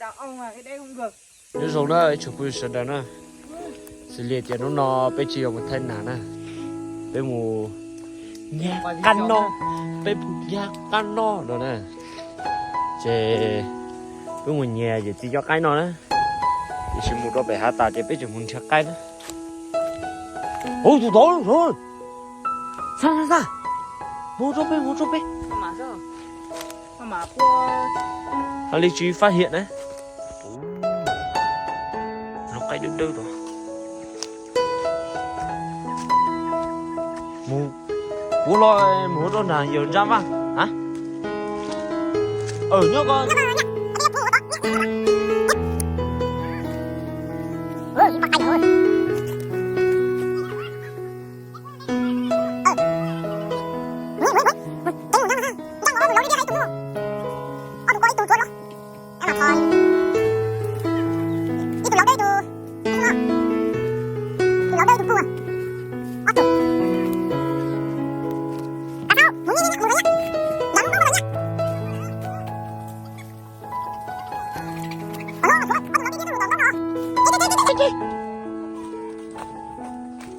Nyob zoo na ib tsoom phooj ywg sawv daws na, xws li tias hnub no peb tsis yog mus thaij nas na, peb mus nyag qab no, peb mus nyag qab no no na, ces peb mus nyag yawm txiv cov qaib no na, tiam sis mus rau pem hav tas ces peb tseem mus nrhiav qaib na. Ub, tus tod, xa xa xa, mus rau pem, mus rau pem. Hab li tsis faj hiam na. Lub qaib dawb dawb tod. Mus, kuv los mus rau nram yawg Ntsa Vaj a. Nyob ko.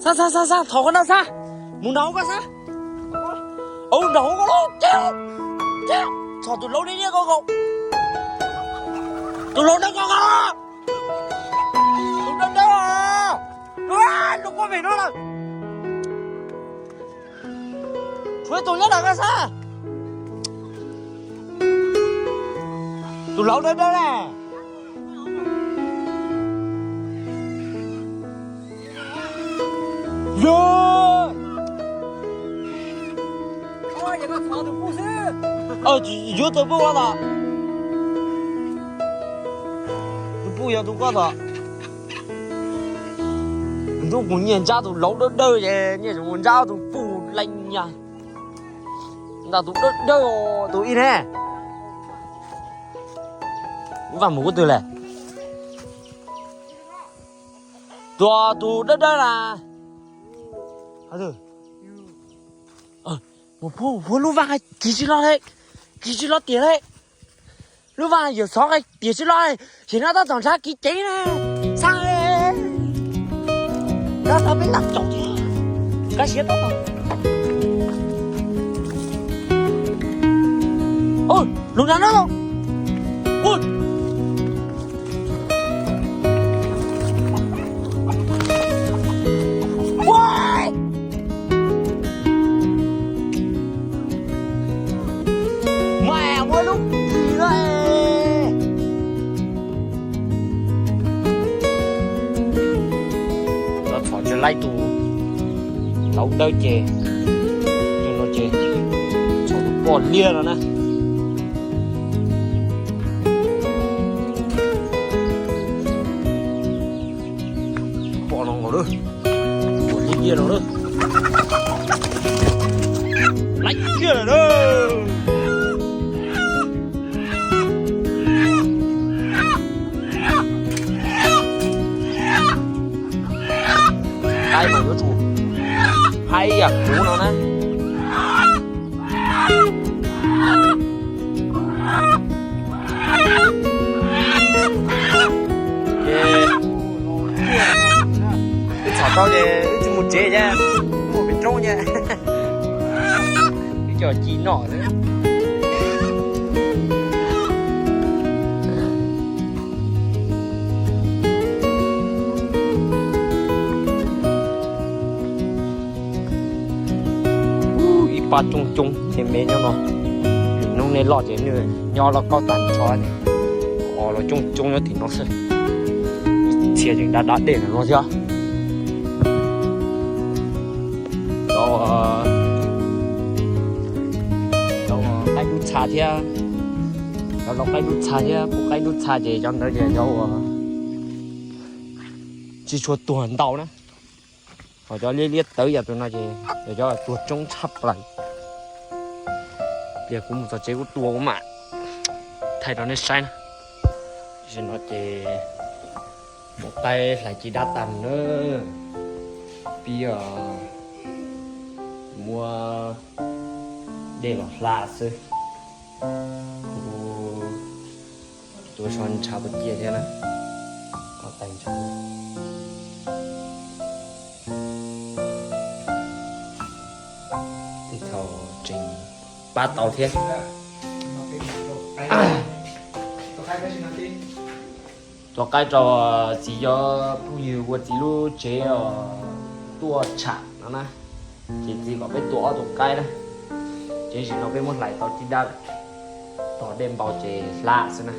Xa xa xa xa, thov koj na xa, mus nraud koj xa. Ua nraud koj lauj, ces, ces txog tus laub liab liab ko, tus laub dawb ko, tus dawb dawb, lub koj vim no lawm. Tshuav tus nyob ntawm koj xwb. Tus laus dawb dawb ne. Yog, yuav tus puj ko tod. Tus puj yog tus ko tod. Ntuj, kuv nyiam ntsab tus laus dawb dawb ces nyiam mus ntsab tus puj leej nyag. Ntawm tus dawb dawb tus ib ne. Vaj mus ub twg lawm? Tus, tus dawb dawb na. Mus puag, puag lub vaj kiv tsis los li, kiv tsis los tiag li. Lub vaj yawm xov tiag tsis los, ces no tab tom nrhav kiv ceev na. Xa, no tau peb lam caum thiab. Kab siab tab tom. Lus nrag no. Mas muaj lub kis no. Txhom tsis laib tus laus dawb ces, no ces txhom tus poj liab no na. Poj no nkaus lawm, poj liab liab no lawm. Laib kiag lawm na. Qaib mas yuav tsum haib yam kuv no na. Ces wb txhom tau ces wb tsis mus tsev ces mus pem roob ces wb coj ci noj xwb. Ib pab coob coob ces me nyob no. Hnub nej loj ces nws nyob loj koj tag nrho. Os, los coob coob nyob tim no xwb. Ib txhia tseem da da dej no thiab. Cov, cov qaib dub txha thiab. Cov lau qaib dub txha thiab, kuv qaib dub txha ces cov ntawd ces cov uas tsis tshua tuag ntau na. Ho cov liab liab tawv yam tus no ces yog cov tuag coob tshaj plaws. Pliag kuv mus txog tsev kuv tua kuv mam thaij rau nej saib na. Tam sim no ces mus qaib hlais ci dab tag na. Pib muab dej los hla xwb. Kuv Tua so ntshav puas ciaj thiab na. Ko taw ntshav. Tej thaum tseem pab tau thiab. Tua qaib rau txiv, cov phooj ywg ua txiv lub tsev os, tuaj tsham no na, ces txiv kom peb tua ob tug qaib na. Ces tam sim no peb muab hlais tau cib dab lawm, tos dej npau ces hla xwb na.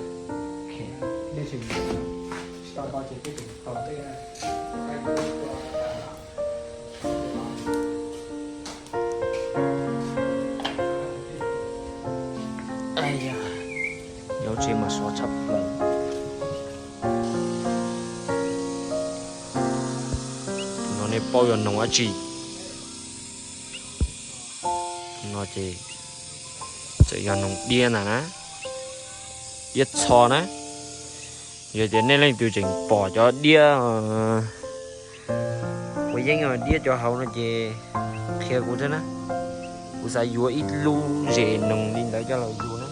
Nyob tsev mas sov tshaj plaws. Tus no nej paub yog noog dab tsi? No ces txawm yog noog diab ntag na, diab txho na. Yog tias nej leej twg tseem pom cov diab, ua yeeb diab cov hauv no ces qhia kuv thiab na. Kuv xav yuav ib lub zes noog li ntawd coj los yuav na.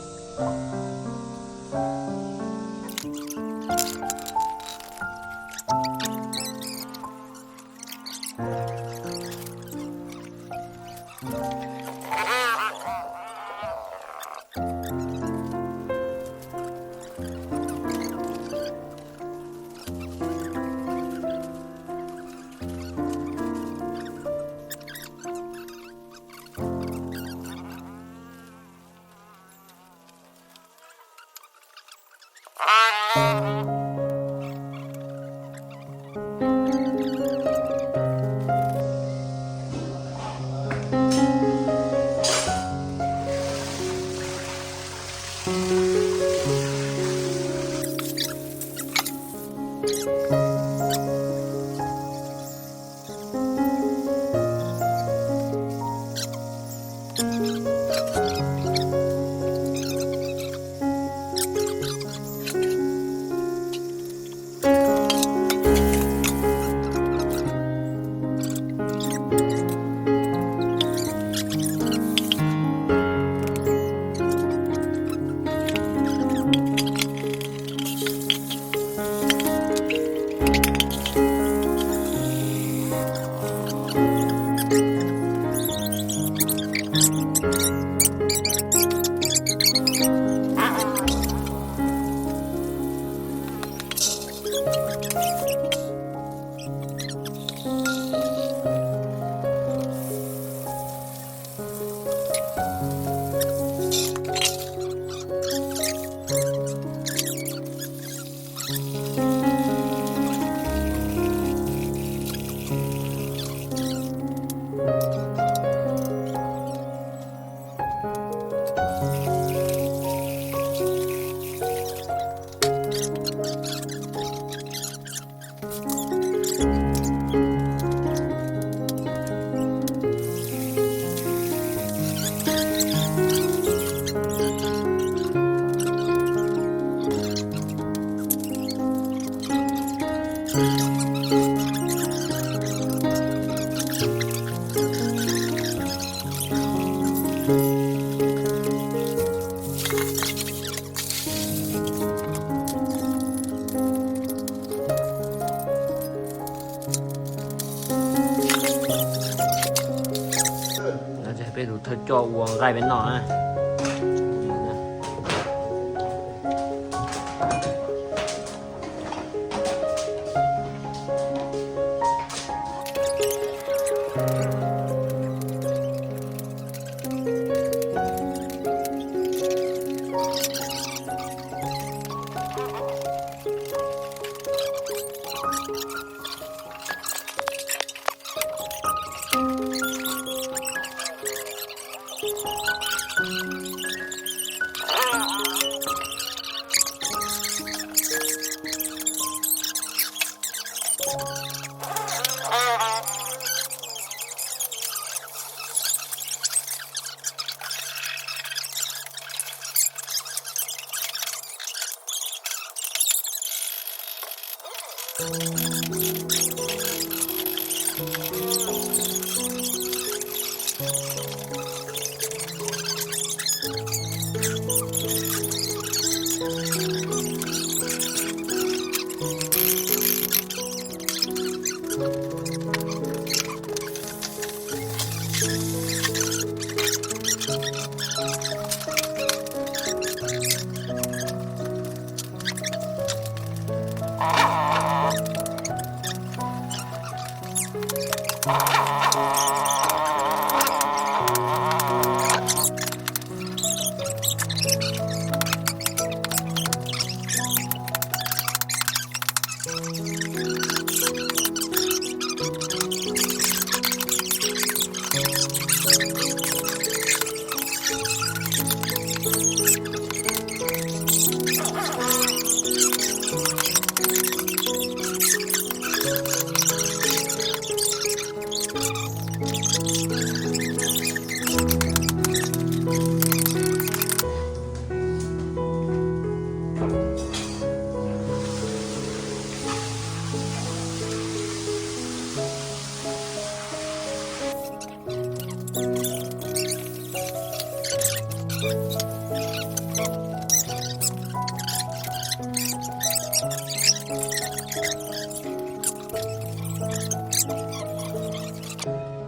Peb tus thawj coj ua nqaij peb noj na.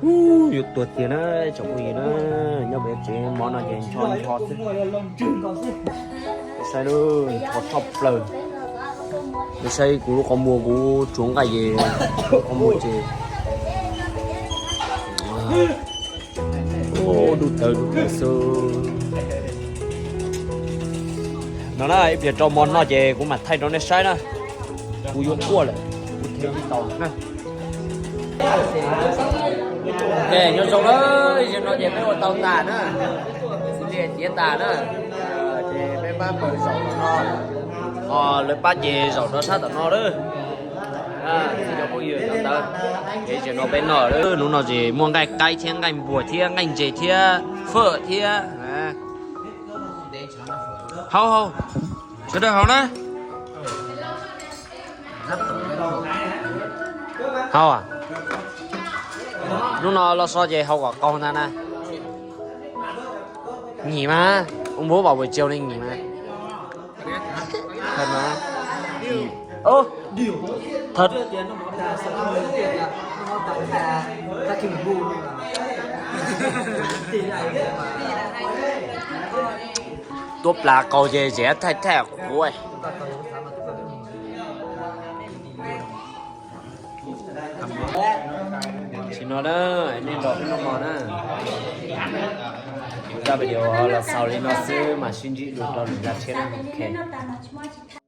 Ub, yuav tuag tiag na, tsoom phooj ywg na, nyob pem tsev mov no ces ncho ncho xwb. Saib lub ncho tshaj plaws. Saib kuv lub qhov muag, kuv tsuav nqaij ces lub qhov muag ces, ub, dub tawv dub tawv xwb. No na, ib pliag rau mov noj ces kuv mam thaij rau nej saib na. Kuv yuav quaj lawm, kuv them tsis tau na. Ces nyob zoo na, zaum no ces peb ua tau tas na, xws li tiav tas na, ces peb pab pawg zaum tom no, ho lawv pab ces zaum rau sab tom no lawm. Txij cov phooj ywg tau ntawd, ces zaum no peb noj lawm. Hnub no ces muaj nqaij qaib thiab nqaij npuas thiab nqaij ntses thiab fawj thiab. Haus, haus, sawv daws haus na. Haus, hnub no los so ces haus kom qaug ntag na. Nghỉ mà, ông bố bảo buổi chiều này nghỉ mà. Thật mà. Ơ, thật. Tuaj plas qaug ces tseem thaij thaij kuv. Tam sim no na, nej nrog peb noj mov na. Kuv zaj video los xaus li no xwb, mam sib ntsib dua rau lwm zaj tshiab na.